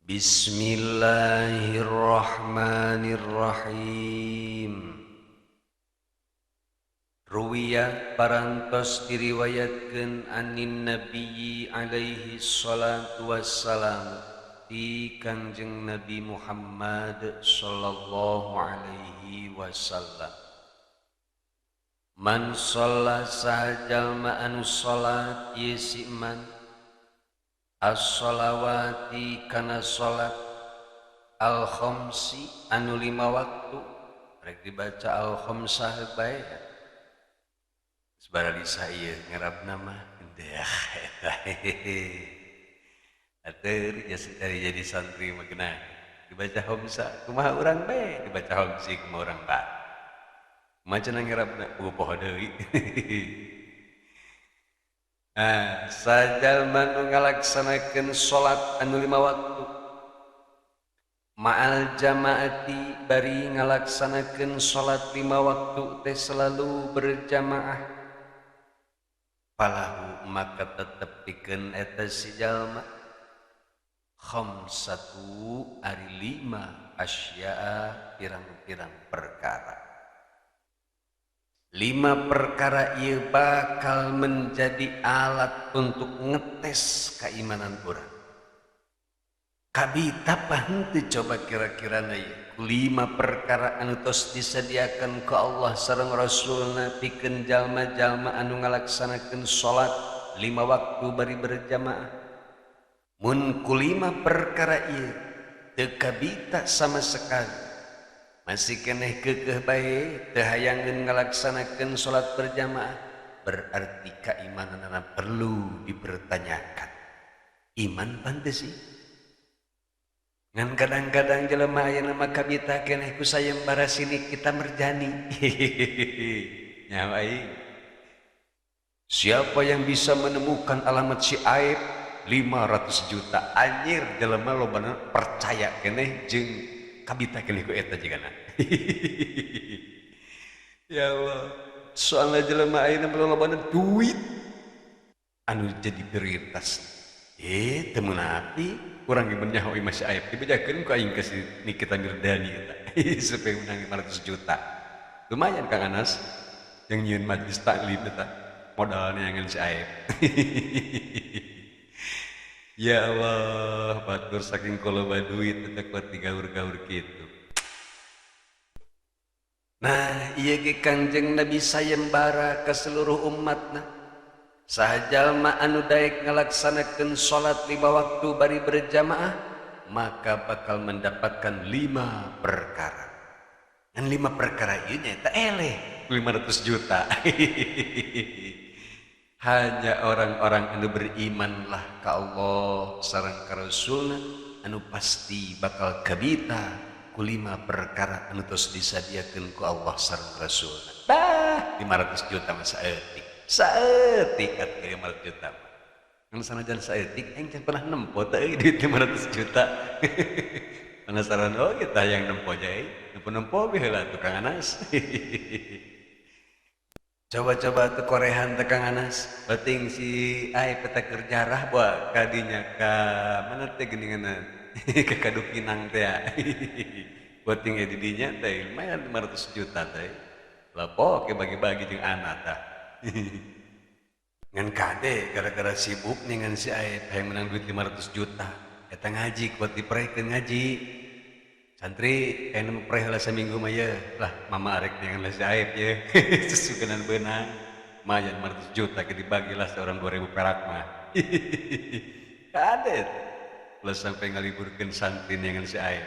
Bismillahirrahmanirrahim. Ruwiya parantos diriwayatkeun anin nabiyyi alaihi salatu wassalam ti Kangjeng Nabi Muhammad sallallahu alaihi wasallam. Man sholla saha jalma anu salat ieu si man as-sholawati kana salat al-khamsi anu lima waktu, rek dibaca al-khamsah bae. Sebaralisa ieu ngarapna mah deah eta. Atur jasa jadi santri mah geunah dibaca khamsa kumaha urang bae, dibaca khamsi kumaha urang bae. Kumaha cenah ngarapna poho deui. Ah, sajalma nu ngalaksanakeun salat anu lima waktu ma'al jamaati bari ngalaksanakeun salat lima waktu teh selalu berjamaah, falahu maka tetep pikeun eta si jalma khamsatu ari lima asya'a pirang-pirang perkara. Lima perkara ieu bakal menjadi alat untuk ngetes keimanan urang. Kabita apa henteu coba kira-kira na ieu? Lima perkara anu tos disediakan ku Allah sareng Rasulna pikeun jalma-jalma anu ngalaksanakeun salat lima waktu bari berjamaah. Mun ku lima perkara ieu teu kabita sama sekali, masih keneh keukeuh bae teu hayangeun ngalaksanakeun salat berjamaah, berarti keimananana perlu dipertanyakan. Iman pantes sih? Ngan kadang-kadang jelema ayeuna mah kabita keneh ku sayembara sini kita merjani. Nyawa aing. Siapa yang bisa menemukan alamat si Aib 500 juta. Anjir jelema lobana percaya keneh jeung kabita keneh ku eta jigana. Ya Allah, soalnya jelema ayeuna lobana duit anu jadi prioritas. Teu meunang kurang ge nyaho imah si Aib dibejakeun ku aing ka si Nikita Mirdani eta supaya menang 500 juta. Lumayan Kang Anas yang nyieun majelis taklim eta modalnya yang si Aib. Ya Allah, batur saking koloba duit eta kuat digaur-gaur kitu. Nah, ieu ge Kangjeng Nabi sayembara ka seluruh umatna. Saha jalma anu daek ngalaksanakeun salat lima waktu bari berjamaah, maka bakal mendapatkan lima perkara. Dan lima perkara ieu nyaeta eleh 500 juta. Hanya orang-orang anu berimanlah ka Allah sareng ka Rasulna anu pasti bakal kabita ku lima perkara anu tos disadiakeun ku Allah sareng Rasulna. Bah, 500 juta mah saeutik. Saeutik atuh 500 juta mah. Ngan sanajan saeutik aing can pernah nempo teh euy duit 500 juta. Penasaran oh kita yang nempo aja euy. Nempo-nempo we heula tuh Kang Anas. Coba-coba tuh korehan teh Kang Anas. Bating si Aib peta kerjarah buat kadinya ka mana teh geuningan ke Kadu Pinang teh ya. Bating di dinya teh lumayan 500 juta teh. Lapo ke bagi-bagi jeung anak tah. Ngan kade gara-gara sibuk nih ngan si Aib hayang menang duit 500 juta. Eta ngaji kuat diprekeun ngaji. Santri aya nu preh lah saminggu mah ye. Lah mama arek dengan si Aib ye. Susukenan beunang. Lumayan 500 juta ke dibagilah seorang 2000 perak mah. Kade lah sampai ngaliburkeun santri dengan si Aib.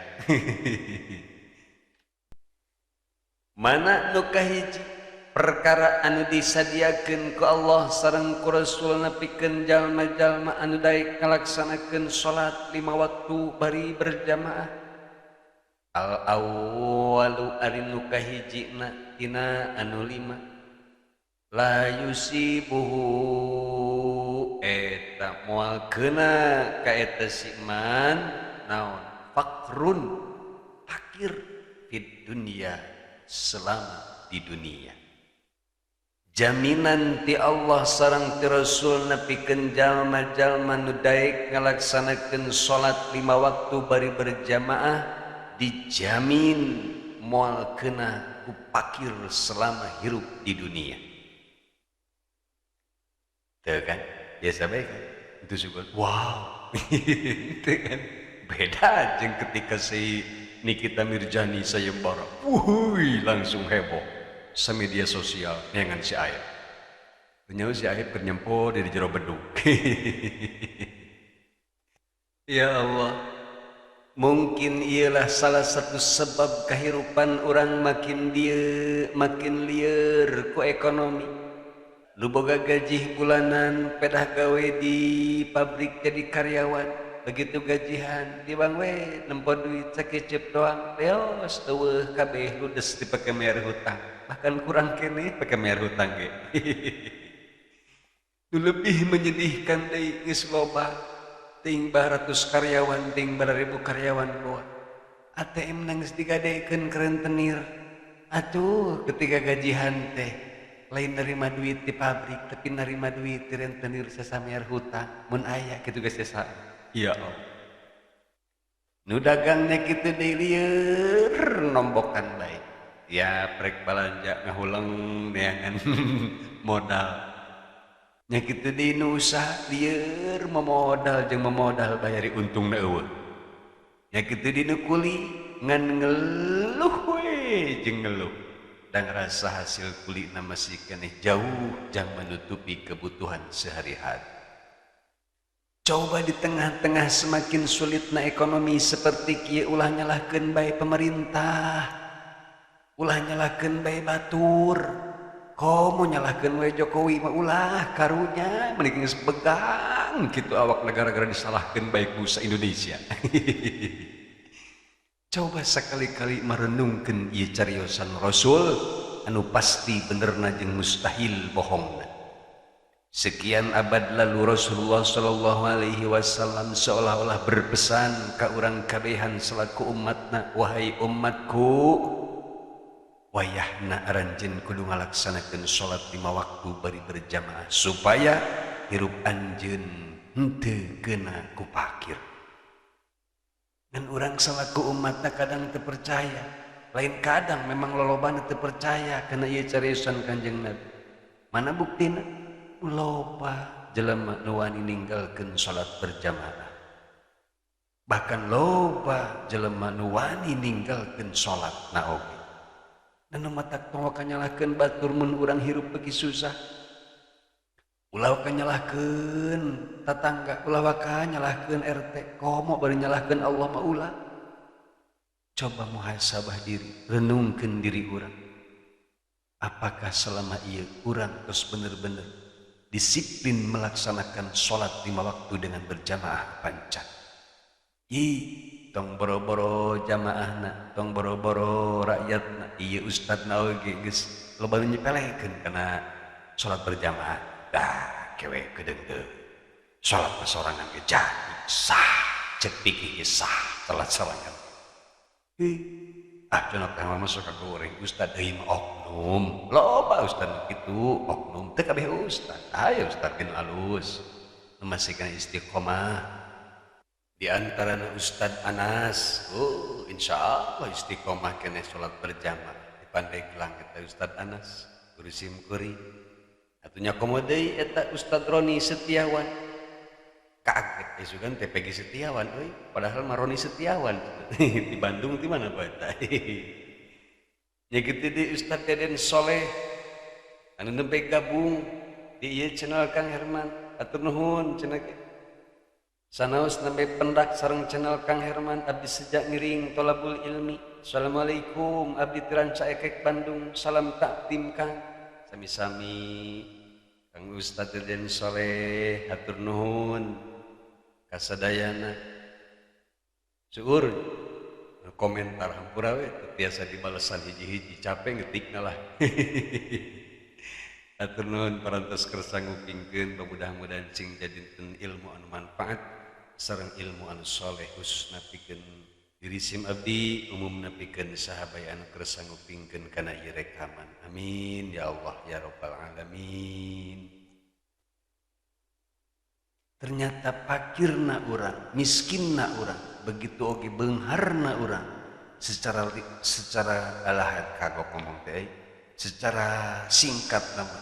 Mana nu kahiji perkara anu disadiakeun ku Allah sareng ku Rasulna pikeun jalma-jalma anu daek ngalaksanakeun salat lima waktu bari berjamaah. Al awwalu ari nu kahijina tina anu lima la yusibuhu eta moal keuna ka eta si man naon faqrun fakir fid dunya selama di dunia. Jaminan ti Allah sareng ti Rasulna pikeun jalma-jalma nu daek ngalaksanakeun salat lima waktu bari berjamaah, dijamin moal kena ku pakir selama hirup di dunia. Tuh kan, biasa bae kan itu syukur, wow, itu kan beda jeung ketika si Nikita Mirzani sayembara, wuhui, langsung heboh sa media sosial neangan si Aep. Ternyata si Aep keur nyempo di jero bedug. Ya Allah, mungkin ialah salah satu sebab kehidupan orang makin dia makin liar ku ekonomi. Lu boga gaji bulanan, pedah gawe di pabrik jadi karyawan, begitu gajian di bang we nempo duit sakecep doang, beos, eueuh kabeh, ludes dipake bayar hutang, bahkan kurang kene pake bayar hutang ge. Nu lebih menyedihkan deui, geus loba ting ratus karyawan, ting ribu karyawan bawa ATM nangis digadekeun ke rentenir. Atuh ketika gajian teh lain nerima duit di pabrik, tapi nerima duit di rentenir, sesa mayar hutang mun aya kitu geus sesa. Ya Allah, nu dagangnya kitu deui, lieur nombokan bae ya, prek balanja ngahuleng neangan modal nya kitu deui, nu usaha lieur memodal jeung memodal bayari untungna eueuh nya kitu deui, nu kuli ngan ngeluh we jeung ngeluh dan rasa hasil kulina masih keneh jauh jang menutupi kebutuhan sehari-hari. Coba di tengah-tengah semakin sulitna ekonomi seperti kieu, ulah nyalahkeun bae pemerintah, ulah nyalahkeun bae batur, komo nyalahkeun we Jokowi mah ulah. Karunya mending geus begang kitu awak negara-gara disalahkeun bae ku Indonesia. Coba sekali-kali merenungkan ieu cariosan Rasul anu pasti benerna jeung mustahil bohongna. Sekian abad lalu Rasulullah Shallallahu Alaihi Wasallam seolah-olah berpesan ke urang kabehan selaku umatna, "Wahai umatku, wayahna aranjeun kudu ngalaksanakeun salat lima waktu bari berjamaah supaya hirup anjeun henteu kena ku pakir." Dan urang selaku umatna kadang terpercaya, lain kadang, memang lolobana terpercaya karena ieu cariosan Kanjeng Nabi. Mana buktina? Loba jelema nu wani ninggalkeun salat berjamaah, bahkan loba jelema nu wani ninggalkeun salat na oge. Dan matak tong nyalahkeun batur mun urang hirup bagi susah. Ulah waka nyalahkeun tatangga, ulah waka nyalahkeun RT, komo bari nyalahkeun Allah mah ulah. Coba muhasabah diri, renungkeun diri urang. Apakah selama ieu urang terus bener-bener disiplin melaksanakan sholat lima waktu dengan berjamaah panca? Ih, tong boro-boro jamaahna, tong boro-boro rakyatna, iya ustadna oge geus loba nu nyepelekeun kana sholat berjamaah. Dah kewe kedeung teu. Salat sorangan ge jadi sah, cek pikir ge sah salat sorangan. Ih, ah cenah teh mah masuk ka goreng ustad euy mah oknum. Loba ustad kitu, oknum, teu kabeh ustad. Aya ustad gen alus. Nu masih kana istiqomah. Di antarana Ustad Anas, oh insya Allah istiqomah kene salat berjamaah. Di Pandeglang eta Ustad Anas, guru simkuring. Atunya komo deui eta Ustad Roni Setiawan. Kaget isukan TPG Setiawan euy, padahal mah Roni Setiawan. Di Bandung di mana bae eta? Nya kitu deui Ustad Deden Soleh anu nembe gabung di ieu channel Kang Herman. Atur nuhun cenah ge. Sanaos nembe pendak sareng channel Kang Herman, abdi sejak ngiring tolabul ilmi. Assalamualaikum, abdi ti Rancaekek, Bandung. Salam takdim, Kang. Sami-sami Kang Ustad Deden Soleh, hatur nuhun kasadayana. Seueur komentar, hampura we teu tiasa dibalesan hiji-hiji, capek ngetikna lah. Hatur nuhun parantos kersa ngupingkeun, mudah-mudahan sing jadikeun ilmu anu manfaat sareng ilmu anu soleh, khususna pikeun Diri sim abdi, umumna pikeun saha bae anu kersa ngupingkeun kana ieu rekaman. Amin ya Allah ya rabbal alamin. Ternyata pakirna urang, miskinna urang, begitu oge beungharna urang, secara secara alah, kagok ngomong teh, secara singkat nama,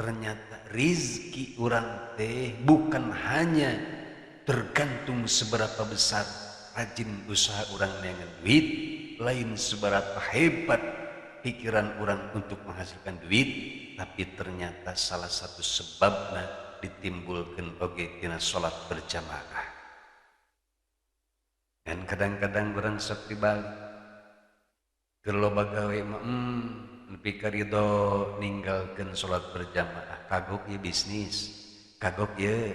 ternyata rizki urang teh bukan hanya tergantung seberapa besar rajin usaha urang dengan duit, lain seberapa hebat pikiran urang untuk menghasilkan duit, tapi ternyata salah satu sebabnya ditimbulkan oge tina salat berjamaah. Dan kadang-kadang urang sok dibalik, keur loba gawe mah nepi ka ridho ninggalkeun salat berjamaah, kagok ieu bisnis, kagok ieu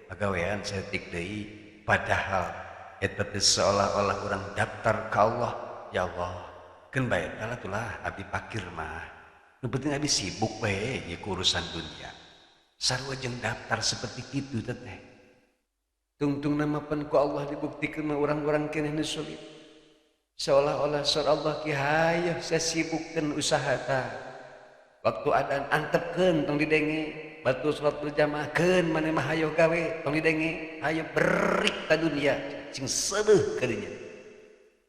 pagawean saeutik deui. Padahal eta teh seolah-olah urang daftar ka Allah, "Ya Allah, keun bae lah tulah, abdi pakir mah, nu penting abdi sibuk bae ieu ku urusan dunia." Sarua jeung daftar seperti kitu teh. Tungtung nama pan ku Allah dibuktikan mah urang-urang keneh nu sulit, seolah-olah saur Allah ki, "Hayo, saya sibukkeun usaha ta, waktu adan antepkeun, tong didenge, batur salat berjamaah keun, maneh mah hayo gawe, tong didenge, hayo berik ka dunia, sing seubeuh ka dinya."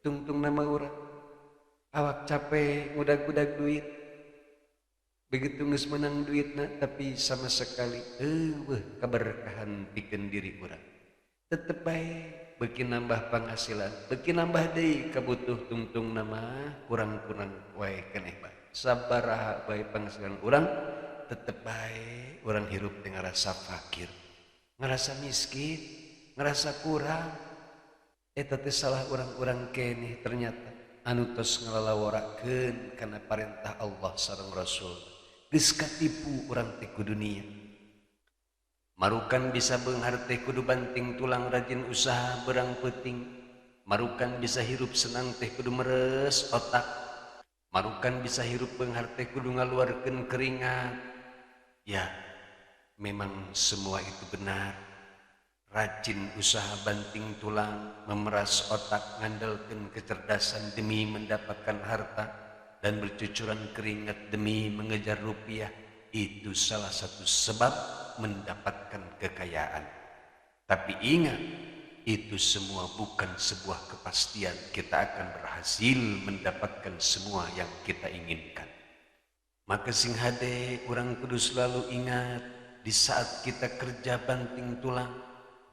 Tungtung nama urang awak capek ngudag-udag duit, begitu geus menang duitna, tapi sama sekali euweuh keberkahan pikeun diri urang. Tetep bae beuki nambah penghasilan, beuki nambah deui kabutuh. Tungtung nama kurang-kurang wae keneh bae, sabaraha bae penghasilan urang, tetep bae urang hirup dengan rasa fakir, ngerasa miskin, ngerasa kurang. Eta teh salah urang-urang keneh ternyata anu tos ngalalaworakeun kana parentah Allah sareng Rasul. Geus katipu urang teh ku dunia. Marukan bisa beunghar teh kudu banting tulang, rajin usaha berang peuting. Marukan bisa hirup senang teh kudu meres otak. Marukan bisa hirup beunghar teh kudu ngaluarkeun keringat. Ya, memang semua itu benar, rajin usaha, banting tulang, memeras otak, ngandelkeun kecerdasan demi mendapatkan harta, dan bercucuran keringat demi mengejar rupiah, itu salah satu sebab mendapatkan kekayaan. Tapi ingat, itu semua bukan sebuah kepastian kita akan berhasil mendapatkan semua yang kita inginkan. Maka sing hade, urang kudu selalu ingat, di saat kita kerja banting tulang,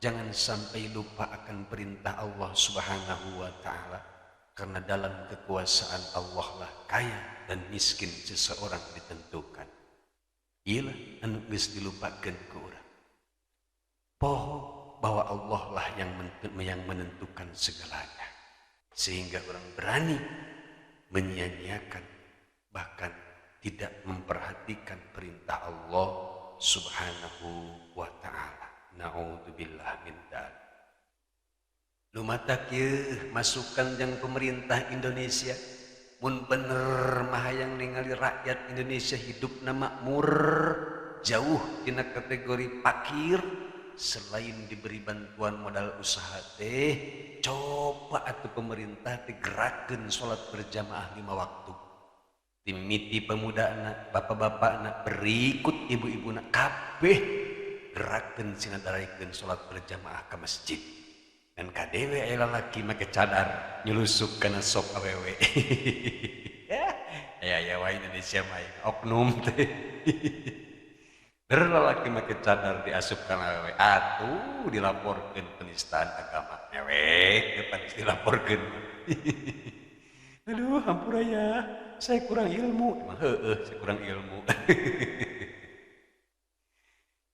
jangan sampai lupa akan perintah Allah Subhanahu wa taala, karena dalam kekuasaan Allah lah kaya dan miskin seseorang ditentukan. Iyalah anu geus dilupakeun ku urang. Poho bahwa Allah lah yang menentukan segalanya, sehingga orang berani menyia-nyiakan, bahkan tidak memperhatikan perintah Allah Subhanahu wa taala. Na'udzubillah min dzalik. Lumatak ieu masukan yang pemerintah Indonesia, mun bener mah hayang ningali rakyat Indonesia hidupna makmur, jauh tina kategori pakir, selain diberi bantuan modal usaha teh, coba atuh pemerintah teh gerakeun salat berjamaah lima waktu, timiti pemudana, bapak-bapakna, berikut ibu-ibuna, kabeh gerakeun, sina daraikeun salat berjamaah ke masjid. Dan kadewe aya lalaki make cadar nyelusup kana sop awewe. Ya ya ya, wae Indonesia mah oknum teh. Berlalaki make cadar diasup kana awewe, atuh dilaporkeun penistaan agama. Mewek depan dilaporkeun. "Aduh, hampura ya, saya kurang ilmu." Emang heeh, saya kurang ilmu.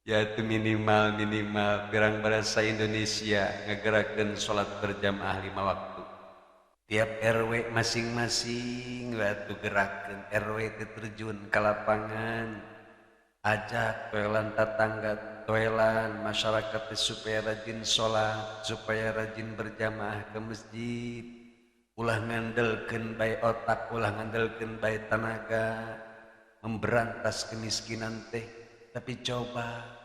Ya, itu minimal minimal pirang bahasa Indonesia ngegerakeun salat berjamaah lima waktu tiap RW masing-masing. Waktu gerakan RW itu terjun ke lapangan, ajak toelan tetangga, toelan masyarakat supaya rajin sholat, supaya rajin berjamaah ke masjid. Ulah ngandelkeun bae otak, ulah ngandelkeun bae tenaga memberantas kemiskinan teh, tapi coba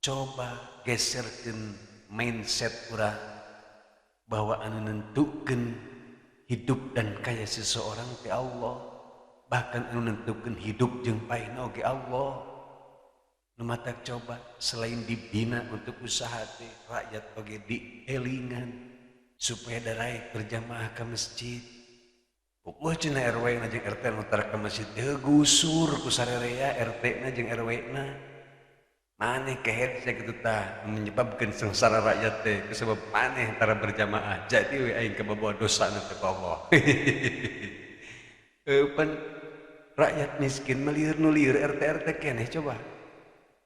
coba geserkan mindset urang. Bahwa anu nentukeun hidup dan kaya seseorang teh Allah, bahkan anu nentukeun hidup jeung paehna oge Allah. Nu matak coba selain dibina untuk usaha teh, rakyat oge dielingan supaya daraek berjamaah ke masjid. Wah, cenah RW na jeung RT nu tara ka masjid teh gusur ku sarerea RT na jeung RW na. Maneh kehed sia kitu tah menyebabkan sengsara rakyat teh kusabab maneh tara berjamaah. Jadi we aing kabawa dosa na teh ku Allah. Pan rakyat miskin melieur nu lieur RT RT keneh coba.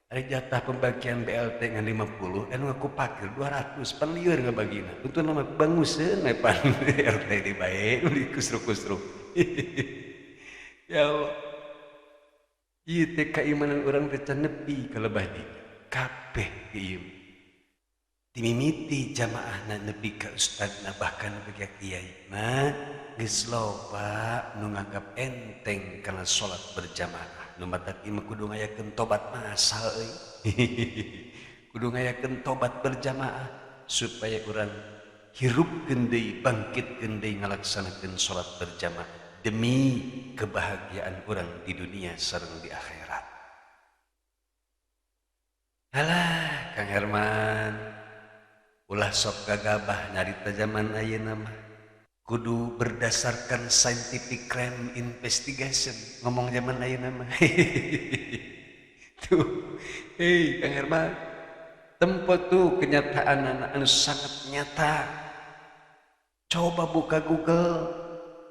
Ari jatah pembagian BLT ngan 50, anu ngaku pakir 200, pan lieur ngabagina. Untungna mah banguseun we pan RT di bae nu dikusruk-kusruk. Ya Allah. Ieu teh kaimanan urang teh can nepi ka lebah dinya. Kabeh ieu. Timimiti jamaahna nepi ka ustadna bahkan nepi ka kiaina geus loba nu nganggap enteng kana salat berjamaah. Nu matak ieu mah kudu ngayakeun tobat masal euy. Kudu ngayakeun tobat berjamaah supaya urang hirupkeun deui, bangkitkeun deui ngalaksanakeun salat berjamaah demi kebahagiaan urang di dunia sareng di akhirat. Alah, Kang Herman, ulah sok gagabah nyarita zaman ayeuna mah. Kudu berdasarkan scientific crime investigation ngomong zaman ayeuna mah. Tuh, hei Kang Herman, tempo tuh kenyataan anu sangat nyata. Coba buka Google,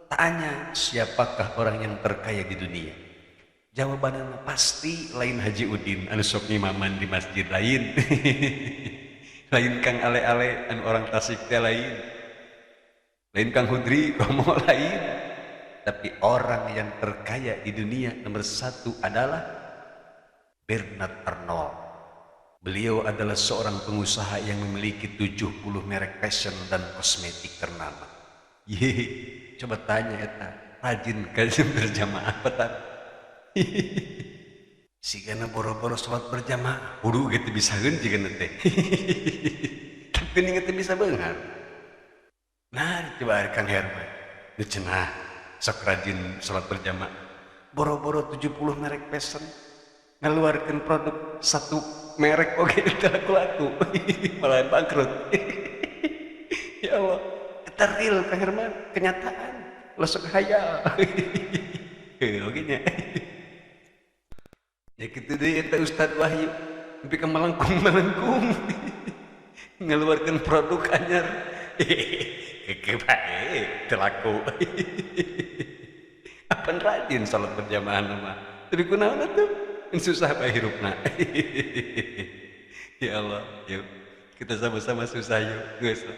tanya siapakah orang yang terkaya di dunia. Jawabannya pasti lain Haji Udin anu sok ngimaman di masjid lain. Lain Kang Ale-ale anu orang Tasik teh lain. Lain Kang Hudri komo lain. Tapi orang yang terkaya di dunia nomor 1 adalah Bernard Arnault. Beliau adalah seorang pengusaha yang memiliki 70 merek fashion dan kosmetik ternama. Yeay, coba tanya eta, rajin kajian berjamaah apa tak? Sigana boro-boro sholat berjamaah, wudu gitu bisa geun jigana teh. Tapi geuning teh bisa beunghar. Nah, coba ari Kang Herman, nu cenah sok rajin sholat berjamaah. Boro-boro 70 merek fashion, ngeluarkan produk satu merek oge teu laku-laku, malah bangkrut. Ya Allah, eta real Kang Herman, kenyataan. Lah sok hayal. Heuh oge nya. Ya kitu deui eta Ustad Wahyu, nepi ka melengkung-melengkung. Ngeluarkan produk anyar. Keke bae teu laku. Apan rajin salat berjamaah mah. Tapi kunaon atuh? Susah bae hirupna. Ya Allah, yuk kita sama-sama susah yuk, geus lah.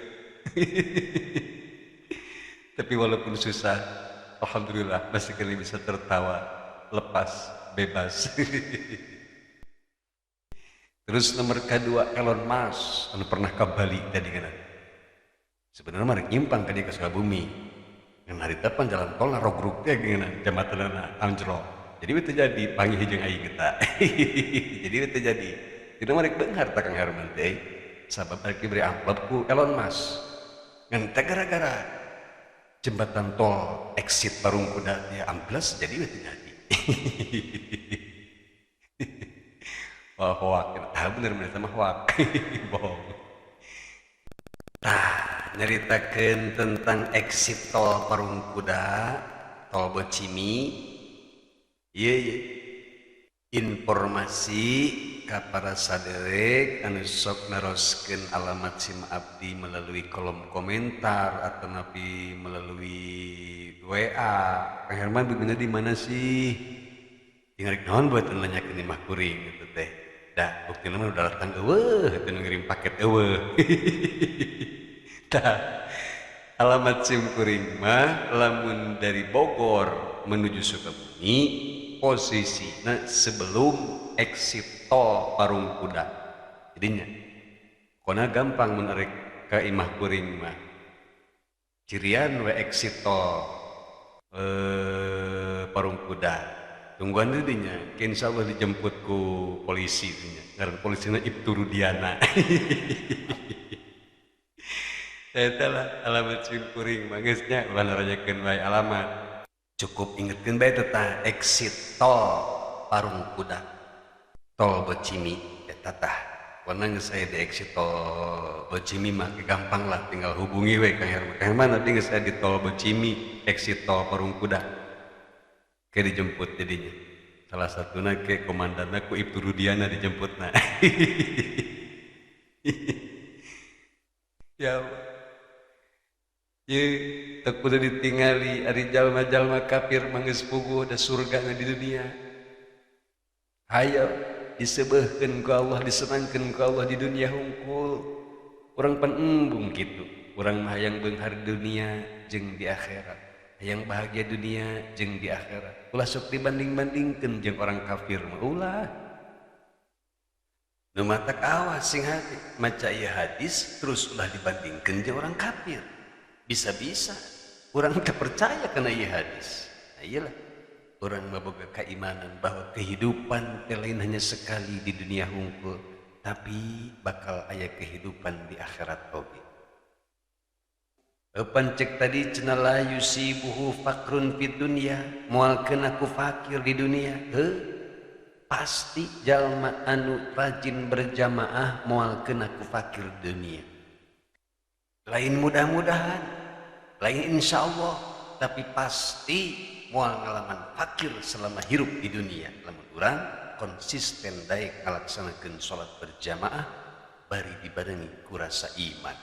Tapi walaupun susah, alhamdulillah masih kali bisa tertawa, lepas, bebas. Terus nomor kedua Elon Musk, anu pernah ke Bali tadi kan. Sebenarnya mah rek nyimpang ka dieu ka Sukabumi. Ngan harita pan jalan tol rogrug teh geuningan jembatanna anjlok. Jadi teu jadi panggih jeung aing eta. Jadi teu jadi. Dina mah rek beunghar ta Kang Herman teh. Sabab rek diberi amplop ku Elon Musk. Ngan teh gara-gara jembatan tol exit Parung Kuda teh ambles jadi teu jadi. Wah hoak, tah bener bener sama hoak. Bohong. Tah nyaritakeun tentang exit tol Parung Kuda, tol Bocimi. Ieu ye. Informasi ka para saderek anu sok naroskeun alamat SIM abdi melalui kolom komentar atau napi melalui WA. Kang Herman bibina di mana sih? Tinggal naon buat nanyakeun imah kuring gitu teh. Dah buktina mah udah datang eueuh teu ngirim paket eueuh. Tah alamat SIM kuring mah lamun dari Bogor menuju Sukabumi posisinya sebelum exit tol Parung Kuda. Jadinya kona gampang menarik ke imah kuring mah. Cirian we exit tol Parung Kuda. Tungguan dinya, insya Allah dijemput ku polisi dinya. Ngaran polisina Ibtu Rudiana. Eta lah alamat simkuring mah geus nya ulah naranyakeun bae alamat. Cukup ingetkeun bae teh exit tol Parung Kuda. Tol Bocimi eta tah. Pokona geus aya di exit tol Bocimi mah gampang lah tinggal hubungi we Kang Herman. Kang Herman nanti geus aya di tol Bocimi exit tol Parung Kuda. Ke dijemput jadinya. Salah satuna ke komandanna ku Ibtu Rudiana dijemputna. Ya Allah. Ye, teu kudu ditingali ari jalma-jalma kafir mah geus puguh da surgana di dunia. Hayo disebeuhkeun ku Allah, disenangkeun ku Allah di dunia hungkul. Urang pan embung kitu. Urang mah hayang beunghar dunia jeung di akhirat. Hayang bahagia dunia jeung di akhirat. Ulah sok dibanding-bandingkeun jeung orang kafir mah ulah. Nu matak awas sing hati maca ieu hadis terus ulah dibandingkeun jeung orang kafir. Bisa-bisa orang teu percaya kana ieu hadis. Nah iyalah orang maboga keimanan bahwa kehidupan teh lain hanya sekali di dunia hungkul, tapi bakal aya kehidupan di akhirat oge. Eupan cek tadi cenah la yusibuhu faqrun fid dunya, moal kena ku fakir di dunia. Heuh, pasti jalma anu rajin berjamaah moal kena ku fakir dunia. Lain mudah-mudahan, lain insya Allah, tapi pasti moal ngalaman fakir selama hirup di dunia. Lamun urang konsisten daek ngalaksanakeun salat berjamaah bari dibarengi ku rasa iman.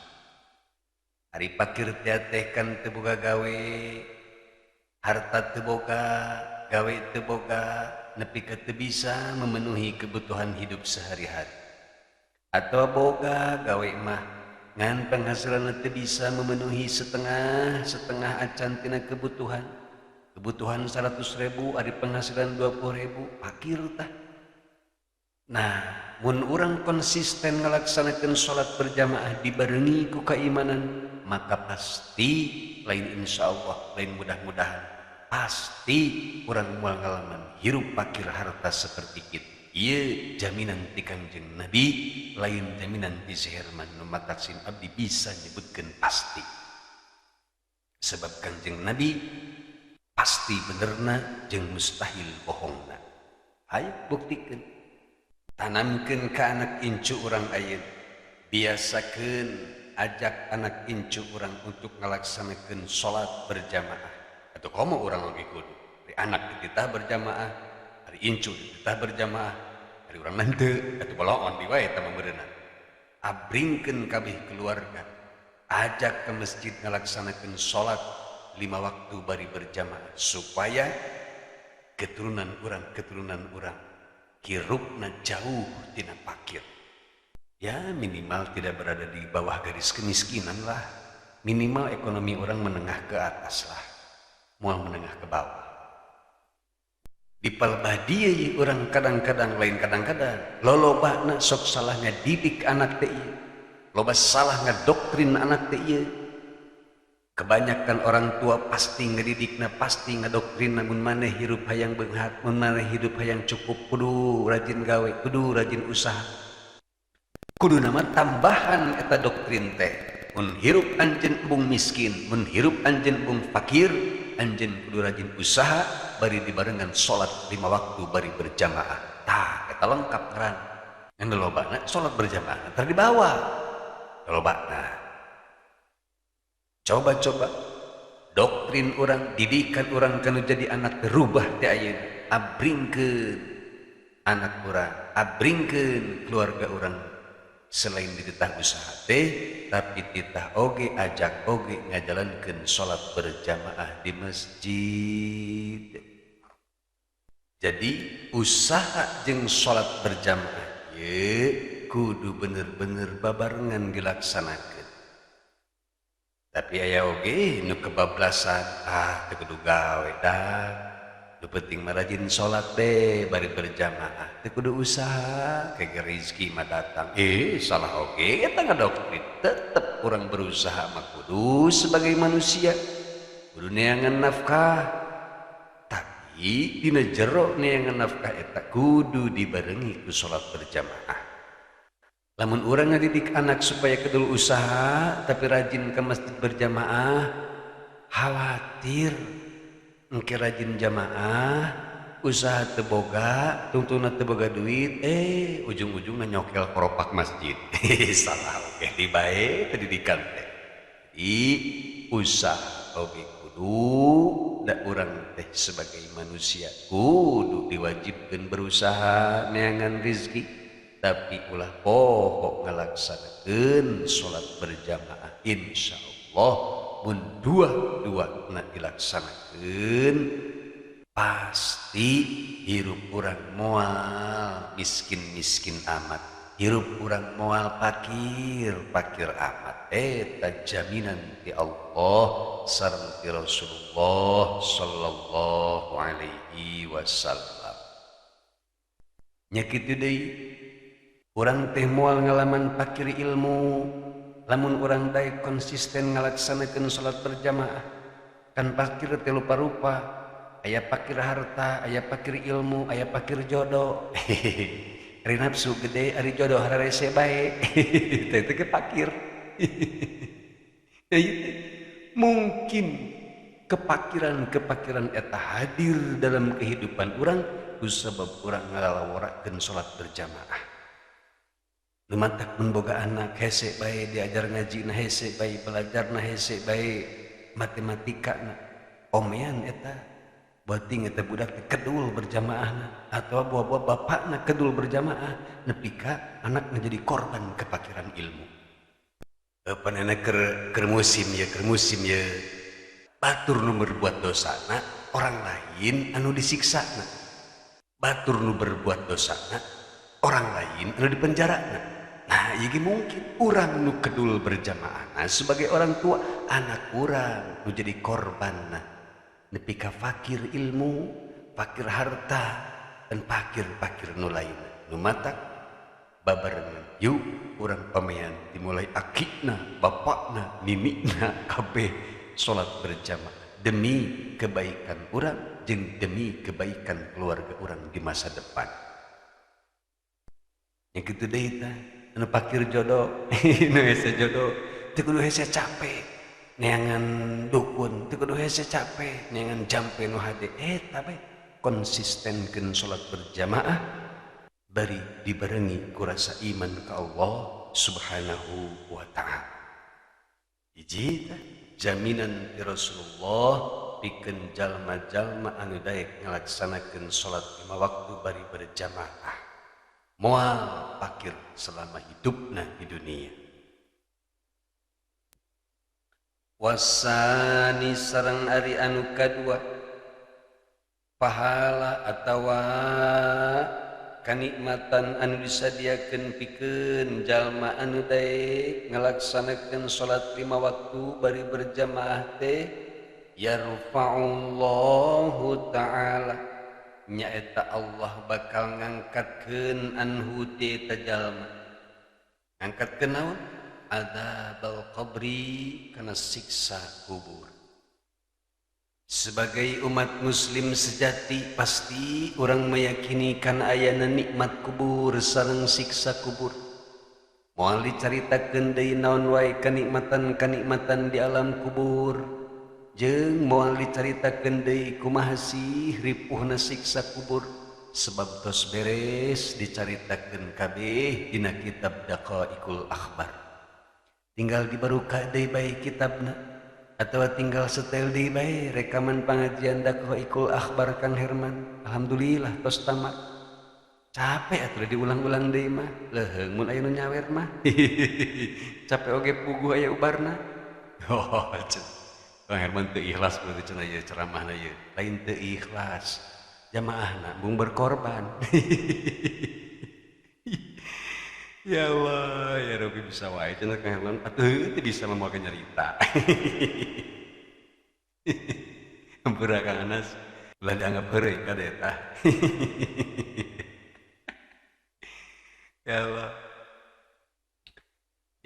Ari fakir teh kan teu boga gawe, harta teu boga, gawe teu boga, nepi ka teu bisa memenuhi kebutuhan hidup sehari-hari. Atau boga gawe mah ngan penghasilan teu bisa memenuhi setengah acan tina kebutuhan. Kebutuhan 100.000 ari penghasilan 20.000, fakir tah. Nah, mun urang konsisten ngalaksanakeun salat berjamaah dibarengi ku keimanan, maka pasti lain insya Allah, lain mudah-mudahan, pasti urang moal ngalaman hirup fakir harta seperti kitu. Ieu jaminan ti Kangjeng Nabi, lain jaminan ti si Herman nu mataksin abdi bisa nyebutkeun pasti. Sebab Kangjeng Nabi pasti benerna jeung mustahil bohongna. Hayu buktikeun. Tanamkeun ka anak incu urang ayeuna. Biasakeun ajak anak incu urang untuk ngalaksanakeun salat berjamaah. Atau komo urang oge kudu. Ari anak dititah berjamaah, ari incu dititah berjamaah, ari urang henteu atuh boloon di wae eta mah meureunna. Abringkeun kabeh keluarga, ajak ke masjid ngalaksanakeun salat 5 waktu bari berjamaah supaya keturunan urang hirupna jauh tina fakir. Ya minimal tidak berada di bawah garis kemiskinan lah, minimal ekonomi orang menengah ke atas lah, moal menengah ke bawah. Di palebah dieu ieu urang kadang-kadang lain kadang-kadang lolobana sok salah ngadidik anak teh ieu, loba salah ngadoktrin anak teh ieu. Kebanyakan orang tua pasti ngedidikna, pasti ngadoktrin, mun maneh hirup hayang beunghar, mun maneh hidup hayang cukup, kudu rajin gawe, kudu rajin usaha. Kudu nama tambahan eta doktrin teh. Mun hirup anjeun embung miskin, mun hirup anjeun embung fakir, anjeun kudu rajin usaha bari dibarengan salat 5 waktu bari berjamaah. Tah, eta lengkap ngaran. Ngan lobana salat berjamaah teh dibawa. Lobana. Coba-coba doktrin orang, didikan orang kanu jadi anak berubah teh ayeuna. Abringkeun anak urang, abringkeun keluarga urang. Selain dititah usaha teh, tapi titah oge ajak oge ngajalankeun salat berjamaah di masjid. Jadi usaha jeung salat berjamaah ye kudu bener-bener babarengan dilaksanakeun. Tapi aya oge nu kebablasan, ah teu kudu gawe dah. Nu penting mah rajin salat teh bari berjamaah, teu kudu usaha, kege rezeki mah datang. Salah oge eta ngadoktrin. Tetep urang berusaha mah kudu sebagai manusia, kudu neangan nafkah. Tapi dina jero neangan nafkah eta kudu dibarengi ku salat berjamaah. Lamun urang ngadidik anak supaya kedul usaha tapi rajin ke masjid berjamaah, khawatir engke rajin jamaah usaha teu boga, tungtungna teu boga duit, ujung-ujungna nyokel koropak masjid. Salah oge di bae pendidikan teh. Jadi usaha oge kudu da urang teh sebagai manusia kudu diwajibkeun berusaha neangan rizki, tapi ulah poho ngalaksanakeun salat berjamaah. Insyaallah mun dua-dua na dilaksanakeun pasti hirup urang moal miskin-miskin amat, hirup urang moal pakir-pakir amat. Eta jaminan ti Allah sareng ti Rasulullah sallallahu alaihi wasallam. Nya kitu deui, urang teh moal ngalaman pakir ilmu lamun urang daek konsisten ngalaksanakeun salat berjamaah. Kan pakir teh rupa-rupa, aya pakir harta, aya pakir ilmu, aya pakir jodoh. Ari nafsu gede, ari jodoh hararese bae. Teh teh pakir. Mungkin kepakiran-kepakiran eta hadir dalam kehidupan urang kusabab urang ngalaworakeun salat berjamaah. Nu matak mun boga anak hese bae diajar ngaji na hese bae belajar na hese bae matematika na omean eta. Bating eta budak teh kedul berjamaahna atau buah-buah bapakna kedul berjamaah nepi ka anakna jadi korban kepakiran ilmu. Panena keur musim ya, keur musim ya. Batur nu berbuat dosana orang lain anu disiksana. Batur nu berbuat dosana orang lain anu dipenjarana. Nah, ieu ge mungkin urang nu kedul berjamaahna sebagai orang tua, anak urang nu jadi korbanna. Nepi ka fakir ilmu, fakir harta, dan fakir-fakir nu lain. Nu matak babarengan yuk urang pamean dimulai akina, bapakna, ninikna kabeh salat berjamaah demi kebaikan urang jeung demi kebaikan keluarga urang di masa depan. Yang kitu deui tah, anu fakir jodoh, nu hese jodoh, teu kudu hese capek. Neangan dukun, teu kudu hese capek, neangan jampe nu hade eta bae konsistenkeun salat berjamaah bari dibarengi ku rasa iman ka Allah Subhanahu wa ta'ala. Hiji tah jaminan ti Rasulullah pikeun jalma-jalma anu daek ngalaksanakeun salat 5 waktu bari berjamaah moal pakir selama hidupna di dunia. Wasani sareng ari anu kadua pahala atawa kanikmatan anu disadiakeun pikeun jalma anu daek ngalaksanakeun salat 5 waktu bari berjamaah teh yarfa'ullahu ta'ala nyaeta Allah bakal ngangkatkeun anhu ti eta jalma. Ngangkatkeun naon? Adzabal qabri, kana siksa kubur. Sebagai umat muslim sejati pasti urang meyakini kana ayana nikmat kubur sareng siksa kubur. Moal dicaritakeun deui naon wae kanikmatan-kanikmatan di alam kubur, jeung moal dicaritakeun deui kumaha sih ripuhna siksa kubur, sebab tos beres dicaritakeun kabeh dina kitab Daqaiqul Akhbar. Tinggal dibaruka deui bae kitabna atawa tinggal setel deui bae rekaman pengajian Daqaiqul Akhbar Kang Herman. Alhamdulillah tos tamat. Capek atuh diulang-ulang deui mah. Leuheung mun aya nu nyawer mah. Capek oge puguh aya ubarna. Oh, Kang Herman teu ikhlas berarti cenah ieu ceramahna ieu. Lain teu ikhlas. Jamaahna bung berkorban. Ya Allah, ya Rabbi bisa wae cenah Kang Herman atuh teu bisa mah moal nyarita. Hampura Kang Anas, ulah dianggap heureuy ka eta. Ya Allah.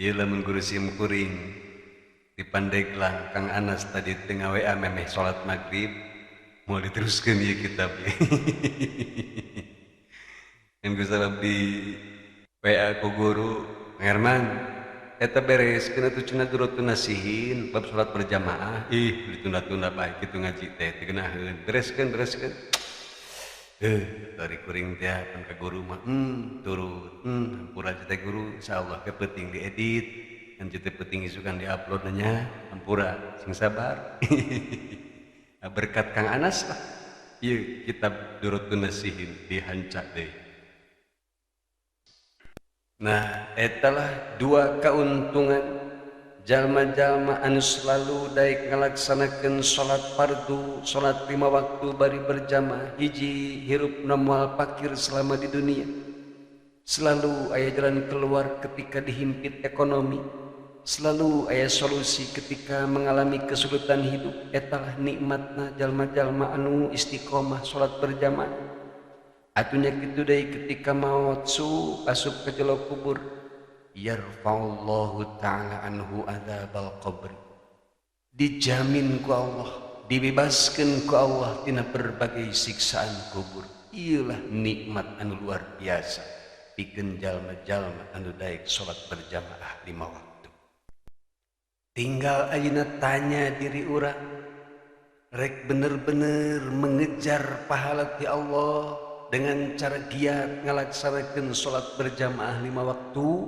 Ieu lamun guru sim kuring di Pandeglang Kang Anas tadi teu ngawa memeh salat maghrib moal diteruskeun ieu kitab. Yang ku sabab di WA ku guru, "Herman, eta bereskeun atuh cenah Durotun Nasihin bab salat berjamaah." Ih, ditunda-tunda bae kitu ngaji teh teu geunaheun. Bereskeun, bereskeun. Dari kuring teh pan ka guru mah turut. Hampura teh guru, insyaallah ke peuting diedit. Kan teh peuting isukan diupload nya, hampura sing sabar. Berkat Kang Anas lah. Ieu kitab Durotun Nasihin dihanca deui. Nah, etalah dua keuntungan jalma-jalma anu selalu daek ngalaksanakeun salat fardu, salat lima waktu bari berjamaah. Hiji, hirupna moal pakir selama di dunia. Selalu aya jalan keluar ketika dihimpit ekonomi. Selalu aya solusi ketika mengalami kesulitan hidup. Etalah nikmatna jalma-jalma anu istiqomah salat berjamaah. Atunya kitu deui, ketika maot su asup ke jero kubur, yarfa'ullahu ta'ala anhu adzabal qabri, dijamin ku Allah, dibebaskan ku Allah tina berbagai siksaan kubur. Iyalah nikmat anu luar biasa pikeun jalma-jalma anu daek salat berjamaah lima waktu. Tinggal ayeuna tanya diri urang, rek bener-bener mengejar pahala ti Allah dengan cara giat ngalaksanakeun salat berjamaah lima waktu,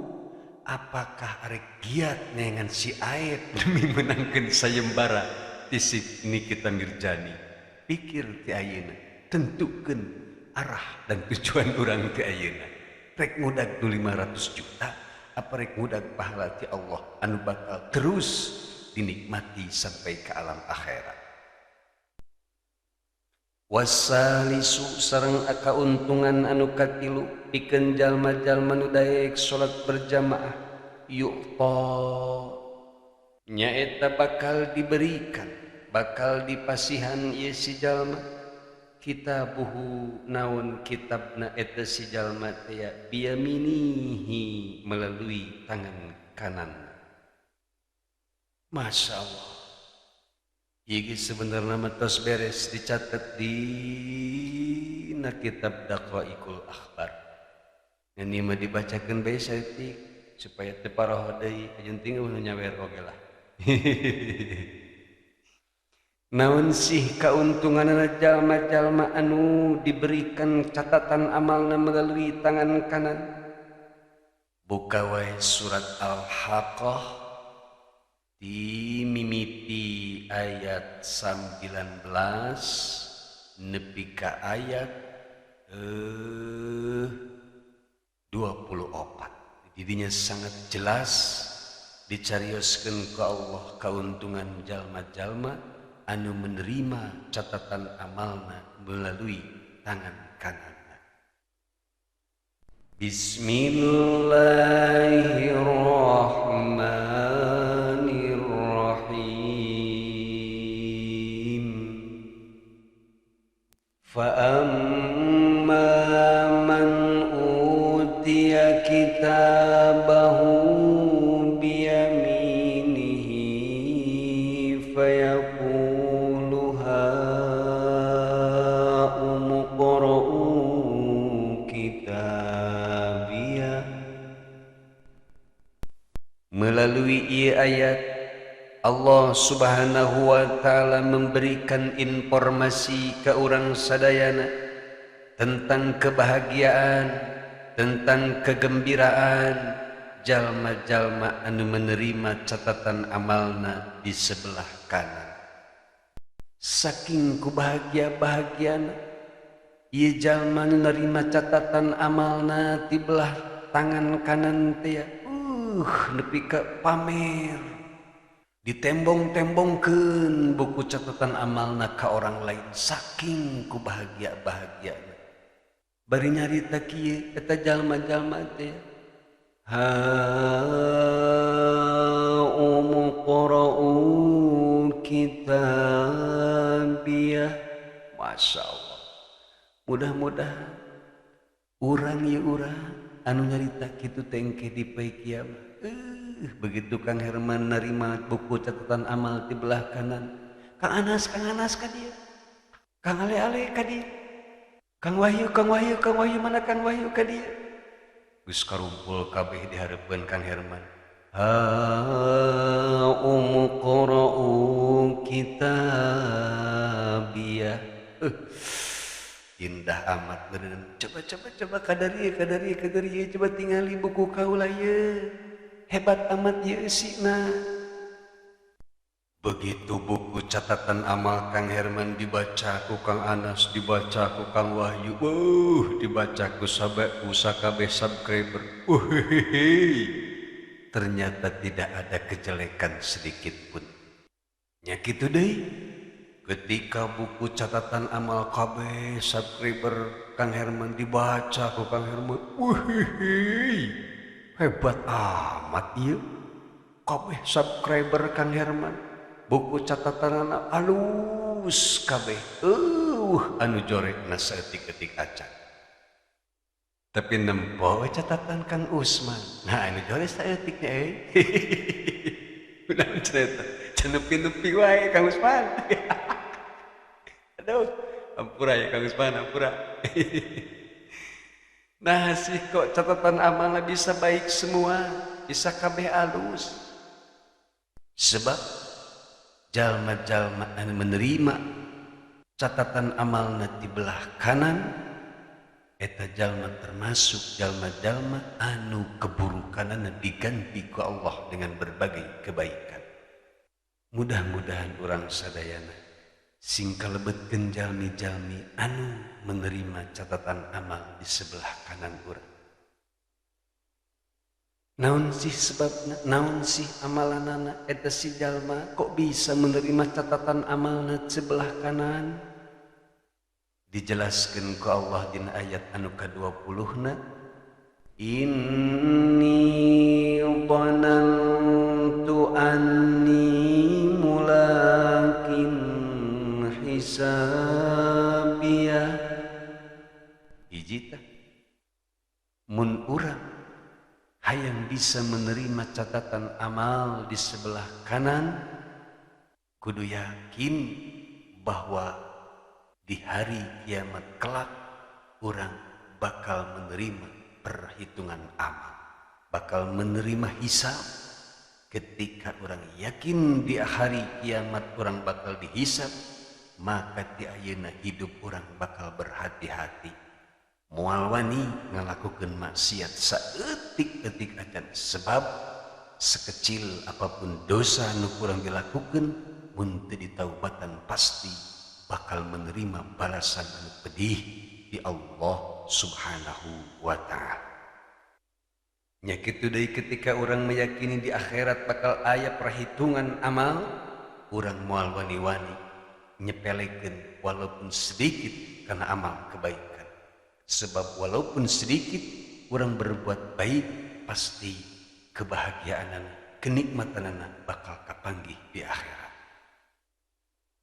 apakah arek giat neangan si Aep demi menangkeun sayembara ti si Nikita Mirzani? Pikir ti ayeuna, tentukeun arah dan tujuan urang ti ayeuna. Rek ngudag 500 juta apa rek ngudag pahala ti Allah anu bakal terus dinikmati sampai ke alam akhirat? Wasalisu, sareng kauntungan anu katilu pikeun jalma-jalma nu daek salat berjamaah, yu'ta, nyaeta bakal diberikan, bakal dipasihan ieu si jalma, kitabuhu, naon kitabna eta si jalma teh, biyaminihi, melalui tangan kanan. Masya Allah. Ieu sebenarnya mah tos beres dicatat di na kitab Daqaiqul Akhbar. Ini mah dibacakeun bae saeutik supaya teu paroho deui, ajeun nu nyawer oge lah. Naon sih kauntunganna jalma-jalma anu diberikan catatan amalna melalui tangan kanan? Buka wae surat Al-Haqqah di mimiti ayat 19 nepi ka ayat 24. Didinya sangat jelas dicarioskeun ku Allah kauntungan jalma-jalma anu menerima catatan amalna melalui tangan kanan. Bismillahirrahmanirrahim. Fa amma man utiya kitabahu biyaminihi fayaqulu ha'umuqra'u kitabiyah. Melalui ieu ayat, Allah Subhanahu wa taala memberikan informasi ke urang sadayana tentang kebahagiaan, tentang kegembiraan jalma-jalma anu menerima catatan amalna di sebelah kanan. Saking ku bahagia-bahagiana ieu jalma nu nerima catatan amalna di belah tangan kanan teh, nepi ka pamer, ditembong-tembongkeun buku catatan amalna ka orang lain, saking ku bahagia-bahagiana. Bari nyarita kieu eta jalma-jalma teh, ha umuqra'u kitabiyah. Masya Allah, mudah-mudahan urang ye urang anu nyarita kitu tengke di poe kiamat. Begitu Kang Herman nerima buku catatan amal di belah kanan, Kang Anas, Kang Anas ka dieu, Kang Ale, Ale ka dieu, Kang Wahyu, Kang Wahyu, Kang Wahyu mana Kang Wahyu ka dieu. Geus karumpul kabeh di hareupeun Kang Herman. Ha umuqra'u kitabiyah. Indah amat bener. Coba, coba, coba, kadari, kadari, kadari, coba tingali buku kaula ye, hebat amat ye eusina. Begitu buku catatan amal Kang Herman dibaca ku Kang Anas, dibaca ku Kang Wahyu, dibaca ku sahabat, ku sakabeh subscriber, ternyata tidak ada kejelekan sedikit pun. Nya kitu deui, ketika buku catatan amal kabeh subscriber Kang Herman dibaca ku Kang Herman, hebat amat ieu, kabeh subscriber Kang Herman buku catatan anak alus kabeh, anu jorekna saeutik-eutik acan. Tapi nempo catatan Kang Usman, nah, anu jorek saeutiknya euy. Kunaon cenah eta? Can nepi-nepi wae Kang Usman. Aduh, ampura ya Kang Usman, ampura. Nah sih, kok catatan amalnya bisa baik semua, bisa kabeh alus? Sebab jalma-jalma anu menerima catatan amalna di belah kanan, eta jalma termasuk jalma-jalma anu keburukanana diganti ku Allah dengan berbagai kebaikan. Mudah-mudahan urang sadayana sing kalebetkeun jalmi-jalmi anu menerima catatan amal di sebelah kanan urang. Naon sih sebabna? Naon sih amalanana eta si jalma kok bisa menerima catatan amalna sebelah kanan? Dijelaskan ku Allah dina ayat anu ka-20 na, Inni dhanantu anni mulaqin hisabiyah. Hiji tah, mun urang hayang bisa menerima catatan amal di sebelah kanan, kudu yakin bahwa di hari kiamat kelak urang bakal menerima perhitungan amal, bakal menerima hisab. Ketika urang yakin di hari kiamat urang bakal dihisab, maka di ayeuna hidup urang bakal berhati-hati, moal wani ngalakukeun maksiat saeutik-eutik acan, sebab sekecil apapun dosa nu kurang dilakukan, mun teu ditaubatan pasti bakal menerima balasan anu pedih di Allah Subhanahu wa Ta'ala. Nya kitu deui, ketika urang meyakini di akhirat bakal aya perhitungan amal, urang moal wani-wani nyepelekeun walaupun sedikit karena amal kebaikan. Sebab walaupun sedikit urang berbuat baik, pasti kebahagiaan, kenikmatan bakal kapanggih di akhirat.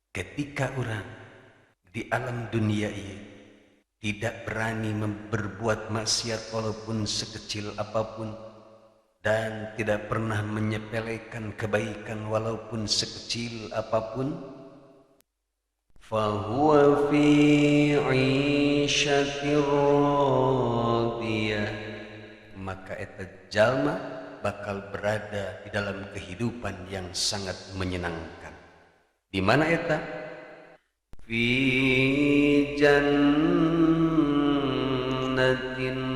Ketika urang di alam dunia ini tidak berani berbuat maksiat walaupun sekecil apapun dan tidak pernah menyepelekan kebaikan walaupun sekecil apapun, fahuwa fi 'isyatir radiyah, maka eta jalma bakal berada di dalam kehidupan yang sangat menyenangkan. Di mana eta? Fi jannatin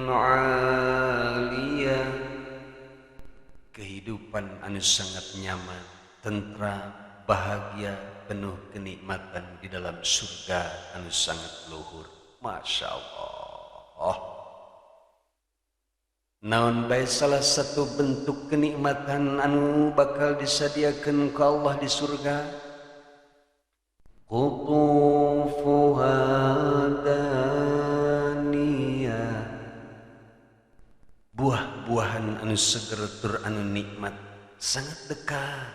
'aliyah, kehidupan anu sangat nyaman, tentram, bahagia, penuh kenikmatan di dalam surga anu sangat luhur. Masya Allah. Naon bae salah satu bentuk kenikmatan anu bakal disadiakan ku Allah di surga? Qutufuha daniyah, buah-buahan anu seger tur anu nikmat sangat dekat,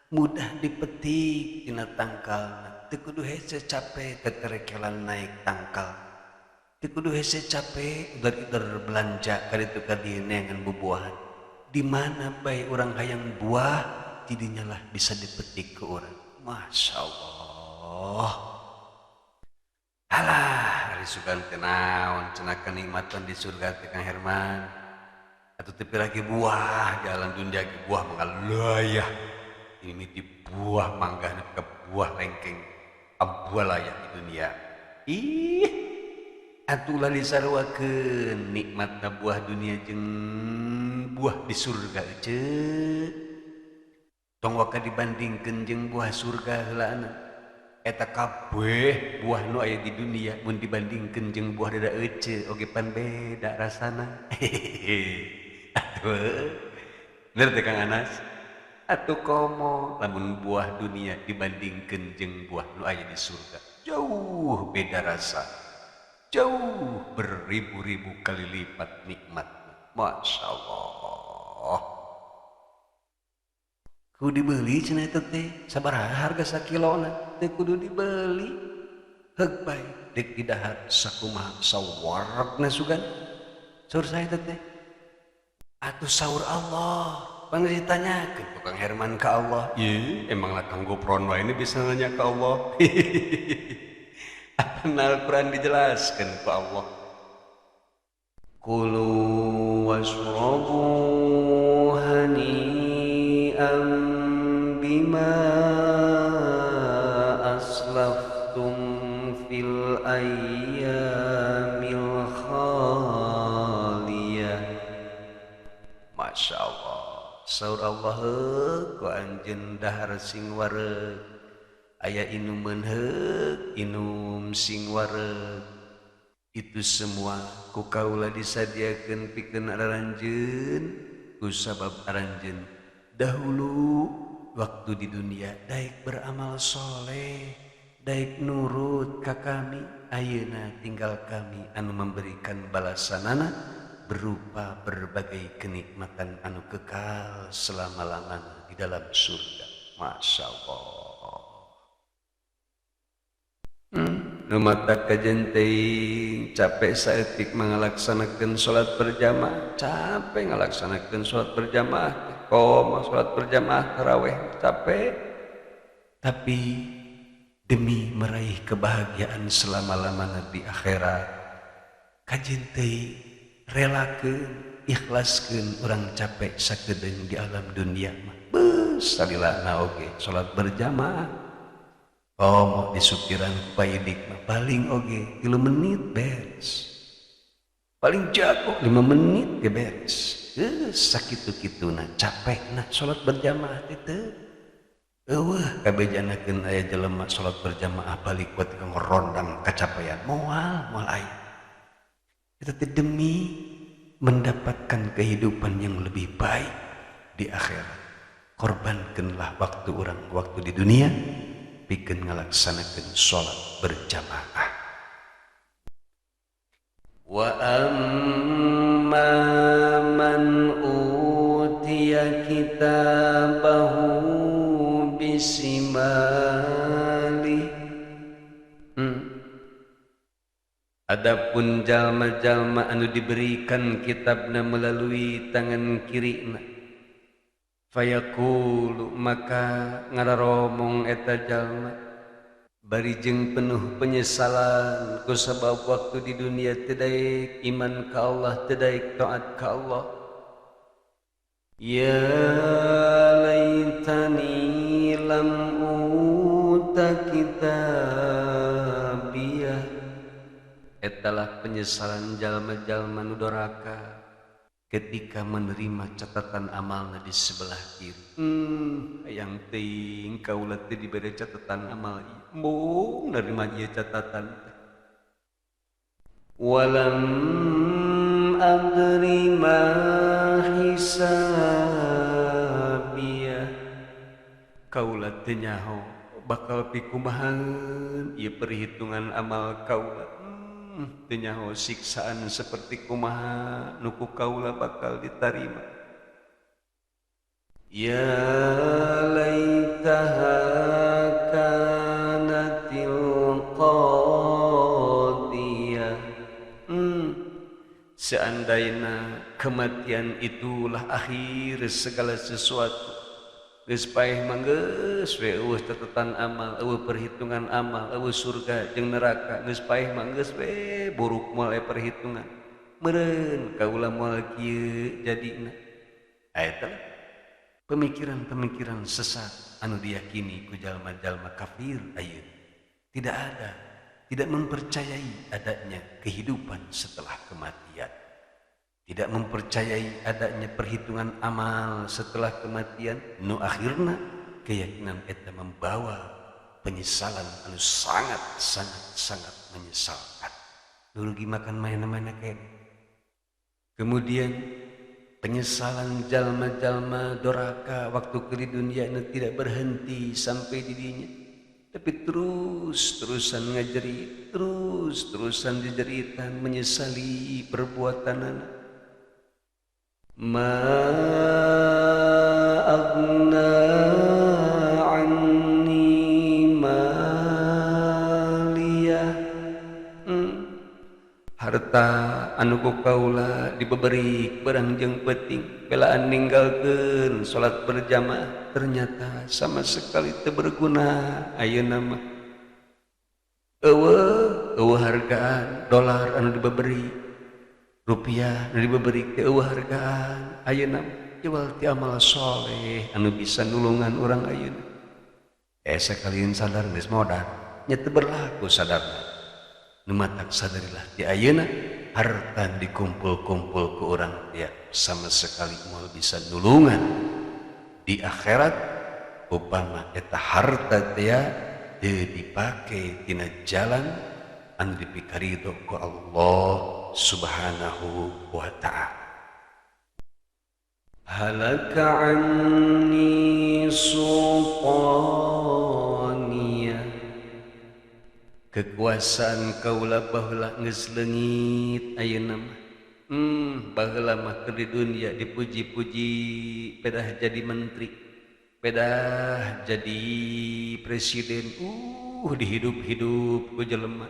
mudah dipetik tina tangkal. Teu kudu hese capek teterekelan naik tangkal, teu kudu hese capek udah belanja ka ditu ka dieu neangan bubuahan. Di mana bae urang hayang buah, tidinya lah bisa dipetik ke urang. Masya Allah. Alah, ari sugan teh naon cenah kenikmatan di surga teh, Kang Herman? Atuh teu lagi buah jalan dunia ge buah mangalayah. Ini di buah mangga ke buah lengkeng abualayah di dunia. Ih, atuh ulah disaruakeun nikmatna buah dunia jeung buah di surga ece. Tong waka dibandingkeun jeung buah surga heulaana. Eta kabeh buah nu aya di dunia mun dibandingkeun jeung buah dada ece oge pan beda rasana. Atuh bener teh Kang Anas. Atuh komo lamun buah dunia dibandingkeun jeung buah nu aya di surga jauh beda rasa, jauh beribu-ribu kali lipat nikmat. Masya Allah. Kudu dibeli cenah eta teh sabaraha harga sakilona teu kudu dibeli. Heug bae deuk didahar sakumaha sawarna sugan. Saur saya teh. Atuh saur Allah. Pang ditanyakeun ku Kang Herman ka Allah. Ye, emang lah Kang Gopron wae ini bisa nanya ke Allah. Apa Al-Quran dijelaskan ku Allah. Kulu washrabu hani'an bima aslaftum fil ayyamil khaliyah. Masya Allah. Saur Allah ku anjeun dahar sing wareg, aya inumeun heug inum sing wareg. Itu semua ku kaula disadiakeun pikeun aranjeun ku sabab aranjeun dahulu waktu di dunia daek beramal soleh, daek nurut ka kami. Ayeuna tinggal kami anu memberikan balasanana berupa berbagai kenikmatan anu kekal selama-lamanya di dalam surga. Masya Allah. Nu mata kajen teuing capek saeutik ngalaksanakeun salat berjamaah, capek ngalaksanakeun salat berjamaah, komo salat berjamaah taraweh capek. Tapi demi meraih kebahagiaan selama-lamanya di akhirat, kajen teuing relakeun, ikhlaskeun urang capek sakedeung di alam dunia mah. Beus salilana oge salat berjamaah. Komo disupiran ku payidik mah paling oge 3 menit beres. Paling jago 5 menit ge beres. Sakitu-kituna capekna salat berjamaah teh teu. Eueuh kabejanakeun aya jelema salat berjamaah balik buat ngorondang kacapean. Moal, moal aya. Itu teh demi mendapatkan kehidupan yang lebih baik di akhirat. Korbankanlah waktu orang waktu di dunia pikeun ngalaksanakeun salat berjamaah. Wa amma man utiya kitabahu bisimali. Adapun jalma-jalma anu diberikan kitabna melalui tangan kirina, fayaqulu maka ngararomong eta jalma bari jeung penuh penyesalan ku sabab waktu di dunia teu daek iman ka Allah, teu daek taat ka Allah. Ya laitani lam uta kitabiyah. Etalah penyesalan jalma-jalma nu doraka ketika menerima catatan amalna di sebelah kiri. Hayang teuing kaula teh dibere catatan amal ieu. Embung nerima ieu catatan teh. Walam adri ma hisabiyah. Kaula teh nyaho bakal pikumahan ieu perhitungan amal kaula. Teu nyaho siksaan seperti kumaha nu ku kaula bakal ditarima. Ya laitaha kanatil qadiyah. Seandainya kematian itulah akhir segala sesuatu. Geus paeh mah geus we eueuh catatan amal, eueuh perhitungan amal, eueuh surga jeung neraka. Geus paeh mah geus we buruk moal aya perhitungan. Meureun kaula moal kieu jadina. Eta pemikiran-pemikiran sesat anu diyakini ku jalma-jalma kafir ayeuna. Tidak ada, tidak mempercayai adanya kehidupan setelah kematian. Tidak mempercayai adanya perhitungan amal setelah kematian. Nu akhirna keyakinan eta membawa penyesalan anu sangat sangat sangat menyesalkan. Nu rugi makan mana-mana kene. Kemudian penyesalan jalma-jalma doraka waktu ke di dunia nu tidak berhenti sampai di dinya, tapi terus-terusan ngajerit, terus-terusan dijeritan, menyesali perbuatan anak. Ma aghna anni maliyah. Harta anu ku kaula dibeberi berang jeung peuting, belaan ninggalkeun salat berjamaah, ternyata sama sekali teu berguna ayeuna mah. Eueuh, eueuh hargaan dolar anu dibeberi, rupiah anu dibeberi teh eueuh hargaan ayeuna mah. Jual ti amal soleh anu bisa nulungan urang ayeuna. Sakalian sadar geus modar, nya teu berlaku sadarna. Nu matak sadarilah ti ayeuna harta dikumpul-kumpul ku urang dia sama sekali moal bisa nulungan di akhirat upama eta harta dia teu dipake tina jalan anu dipikarido ku Allah Subhanahu wa ta'ala. Halaka anni sultaniyah, kekuasaan kaula baheula geus leungit ayeuna mah. Baheula mah keur di dunia dipuji-puji, pedah jadi menteri, pedah jadi presiden, dihidup-hidup ku jelema,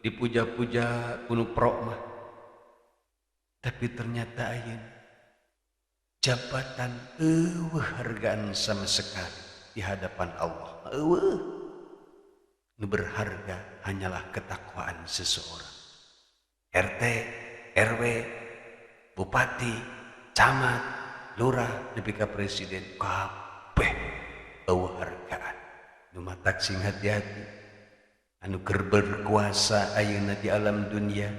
dipuja-puja ku nu pro mah. Tapi ternyata ayeuna jabatan eueuh hargaan sama sekali di hadapan Allah. Eueuh. Nu berharga hanyalah ketakwaan seseorang. RT, RW, bupati, camat, lurah, nepi ka presiden, kabeh eueuh hargaan. Nu matak sing hati-hati. Anu keur berkuasa ayeuna di alam dunia,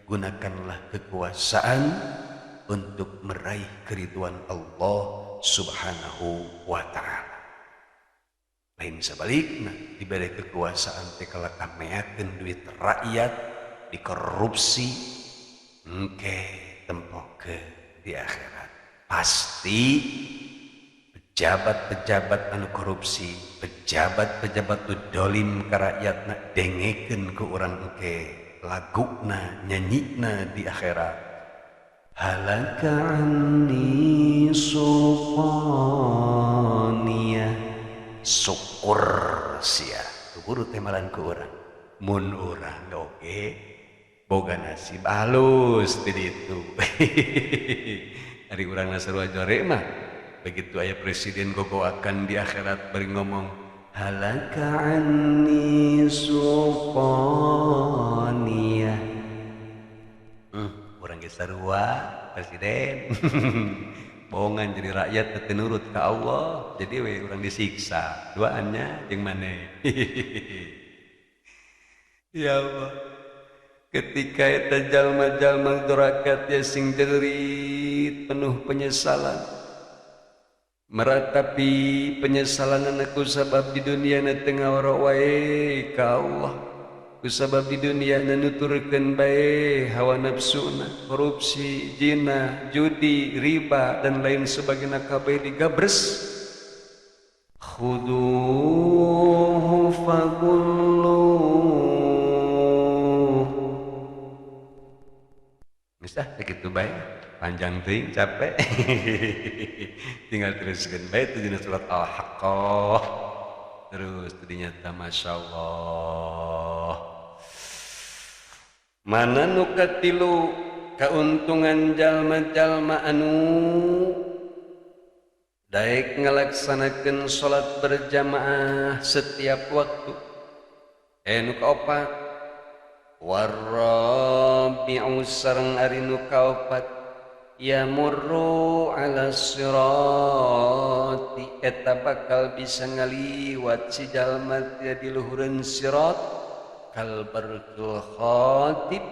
gunakanlah kekuasaan untuk meraih keriduan Allah Subhanahu wa ta'ala. Lain sebaliknya, diberi kekuasaan teh kalakah meakeun duit rakyat, dikorupsi, engke tempoke di akhirat. Pasti pejabat-pejabat anu korupsi, pejabat-pejabat nu dolim ka rakyatna, dengekeun ku urang engke laguna nyanyina di akhirat. Halaka anni sultaniyah. Syukur sia tuburu teh malan ku urang. Mun urang oge boga nasib halus di ditu. Ari urang sarua jore mah begitu aya presiden gogoakan di akhirat bari ngomong halaka anni sultaniyah. Urang ge sarua presiden. Bohongan jadi rakyat teu nurut ka Allah, jadi we urang disiksa duaannya jeung maneh. Ya Allah, ketika eta jalma-jalma doraka ya sing jerit penuh penyesalan, meratapi penyesalan ku sabab di dunia na teu ngawaro wae ka Allah, ku sabab di dunia na nuturkeun bae hawa nafsuna, korupsi, zina, judi, riba dan lain sebagainya kabeh digabres. Khuduhu fagulluh. Geus ah sakitu bae, panjang teuing capek. Tinggal teruskeun bae teh dina surat Al-Haqqah. Terus ternyata Masya Allah. Mana nu katilu kauntungan jalma-jalma anu daek ngalaksanakeun salat berjamaah setiap waktu. Nu kaopat Warrabi'u sareng ari nu kaopat yamurru ala sirati eta bakal bisa ngaliwat si jalma teh di luhureun sirat kal barqil khatib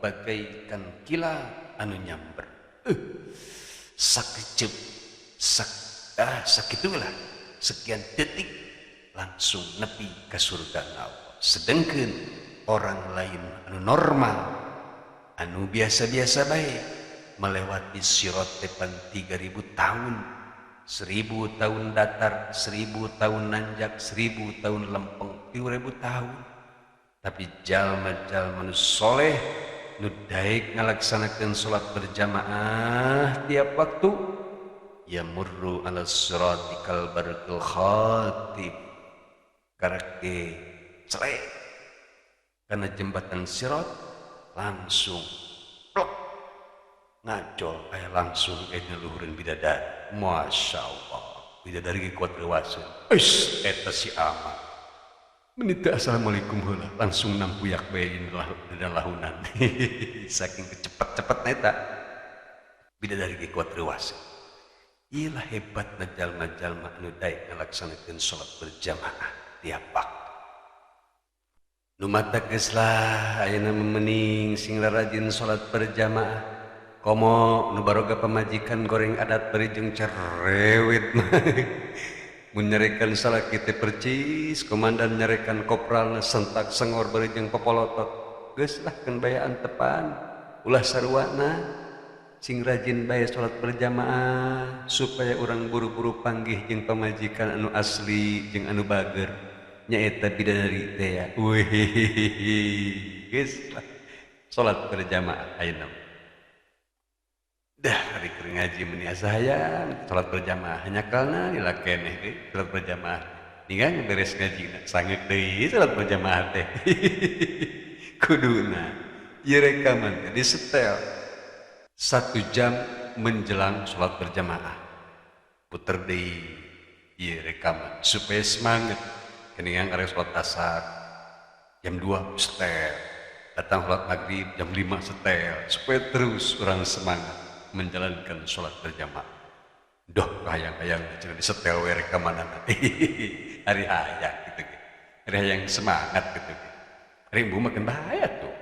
bagaikan kilat anu nyamber. Sakecep sak sakitulah sekian detik langsung nepi ke surga Allah. Sedangkan orang lain anu normal anu biasa-biasa baik melewati sirat depan 3000 tahun, 1000 tahun datar, 1000 tahun nanjak, 1000 tahun lempeng, 3000 tahun. Tapi jalma-jalma nu soleh nu daek ngalaksanakeun salat berjamaah tiap waktu, yamurru ala sirati kal barqil khatib, karake celek karena jembatan sirat langsung plok ngacol aya langsung aya luhureun bidadari. Masya Allah, bidadari ge kuat reuaseun. Eus eta si ama menit assalamualaikum heula langsung nampuyak bae dina lahunan. Saking kecepet-cepetna eta bidadari ge kuat reuaseun. Ieu lah hebatna jalma-jalma anu daek ngalaksanakeun salat berjamaah tiap waktu. Nu matak geus lah ayeuna memening sing rarajin salat berjamaah. Komo nu baroga pamajikan goreng adat bari jeung cerewet. Mun nyarekan salaki teh percis, komandan nyarekan kopralna sentak sengor bari jeung popolotot. Geus lah keun bae antepan, ulah saruana sing rajin bae salat berjamaah supaya urang buru-buru panggih jeung pamajikan anu asli jeung anu bager. Nyaeta bidadari teh ya. Wih, geus lah salat berjamaah ayeuna. Dah hari keur ngaji meuni asa hayang salat berjamaah hanyakalna lila keneh euy salat berjamaah. Ninggang beres ngajina sangeuk deui salat berjamaah teh. Kuduna ieu rekaman teh disetel 1 jam menjelang salat berjamaah. Puter deui ieu rekaman supaya semangat. Keningan arek salat asar jam 2 setel, datang salat maghrib jam 5 setel, supaya terus orang semangat menjalankan salat berjamaah. Doh hayang-hayang cenah disetel we rekamanana. Ari hayang gitu ge. Ari hayang semangat gitu ge. Ari embu makin bahaya tuh.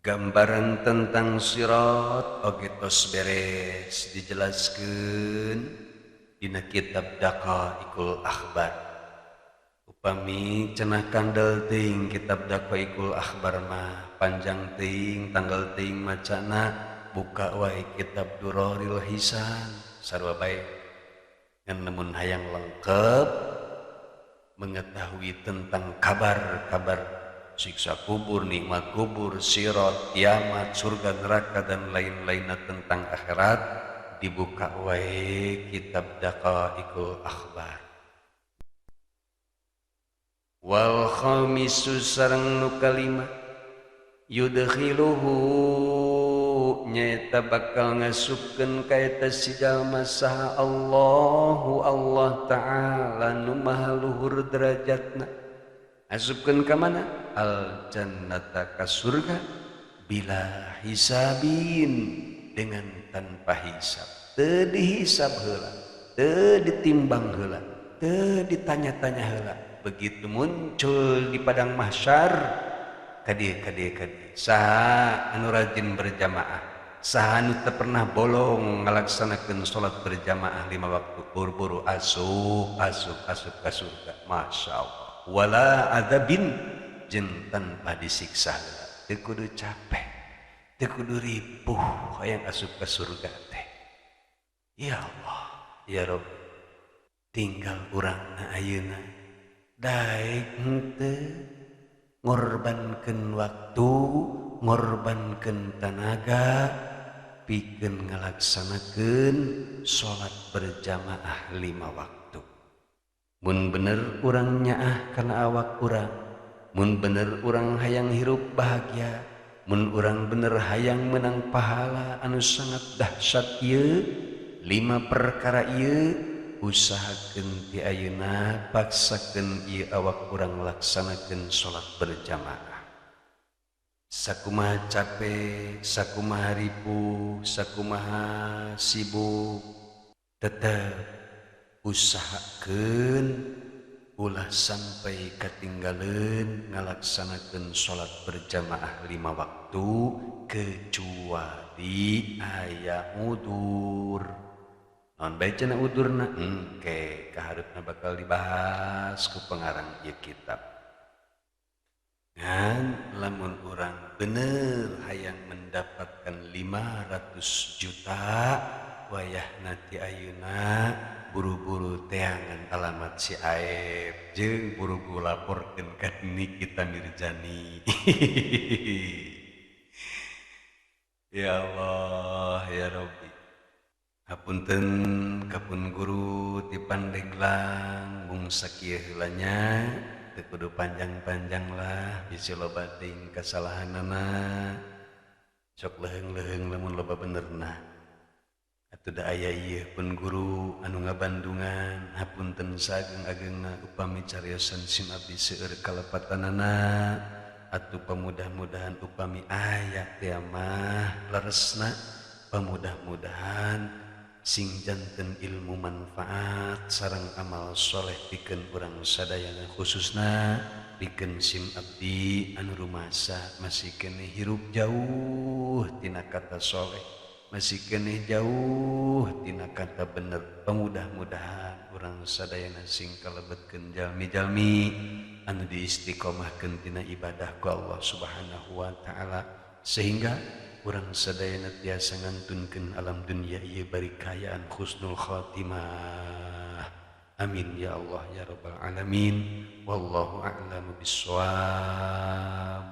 Gambaran tentang sirat oge tos beres dijelaskeun dina kitab Daqaiqul Akhbar. Upami cenah kandel teuing kitab Daqaiqul Akhbar mah panjang teuing tanggal teuing macana, buka wae kitab Duraril Hisan sarua bae. Ngan lamun hayang lengkap mengetahui tentang kabar-kabar siksa kubur, nikmat kubur, sirat, kiamat, surga, neraka dan lain-lainnya tentang akhirat, dibuka wae kitab Daqaiqul Akhbar. Wal khamisu sareng nu kalima yudkhiluhu nyaeta bakal ngasupkeun ka eta si jalma saha Allahu Allah Ta'ala nu maha luhur derajatna. Asupkeun ka mana? Al jannata ka surga bila hisabin, dengan tanpa hisab. Teu dihisab heula, teu ditimbang heula, teu ditanya-tanya heula. Begitu muncul di padang mahsyar, kadieu kadieu kadieu saha anu rajin berjamaah, saha anu teu pernah bolong ngalaksanakeun salat berjamaah 5 waktu, buru-buru asup asup asup ka surga. Masya Allah. Wala adzabin, jeung tanpa disiksa heula. Teu kudu capek, teu kudu ripuh hayang asup ka surga teh. Ya Allah, ya Rabb, tinggal urangna ayeuna daek henteu ngorbankeun waktu, ngorbankeun tanaga pikeun ngalaksanakeun salat berjamaah 5 waktu. Mun bener urang nyaah kana awak urang, mun bener urang hayang hirup bahagia, mun urang bener hayang menang pahala anu sangat dahsyat ieu, 5 perkara ieu Usahakeun ti ayeuna, paksakeun ieu awak urang laksanakeun salat berjamaah. Sakumaha capek, sakumaha ripuh, sakumaha sibuk, tetep usahakeun ulah sampai katinggaleun ngalaksanakeun salat berjamaah 5 waktu kecuali aya udur. Naon bae cenah udurna? Engke kahareupna bakal dibahas ku pengarang ieu kitab. Ngan lamun urang bener hayang mendapatkan 500 juta wayahna ti ayeuna buru-buru teangan alamat si Aep jeung buru-buru laporkeun ka Nikita Mirzani. Ya Allah ya Rabbi. Hapunten kapun guru ti Pandeglang mung sakieu heula nya, teu kudu panjang-panjang lah bisi loba teuing kasalahanana. Sok leuheung-leuheung lamun loba benerna. Atuh da aya ieu pun guru anu ngabandungan, hapunten saageng-agengna upami cariosan sim abdi seueur kalepatanana. Atuh pamudah-mudahan upami aya teh mah leresna, pamudah-mudahan sing janten ilmu manfaat sareng amal soleh pikeun urang sadayana, khususna pikeun sim abdi anu rumasa masih keneh hirup jauh tina kata soleh, masih keneh jauh tina kata bener. Pamudah-mudahan urang sadayana sing kalebetkeun jalmi-jalmi anu diistiqomahkeun tina ibadah ku Allah Subhanahu wa taala, sehingga urang sadayana tiasa ngantunkeun alam dunia ieu bari kaayaan husnul khatimah. Amin ya Allah ya rabbal alamin. Wallahu a'lamu bissawab.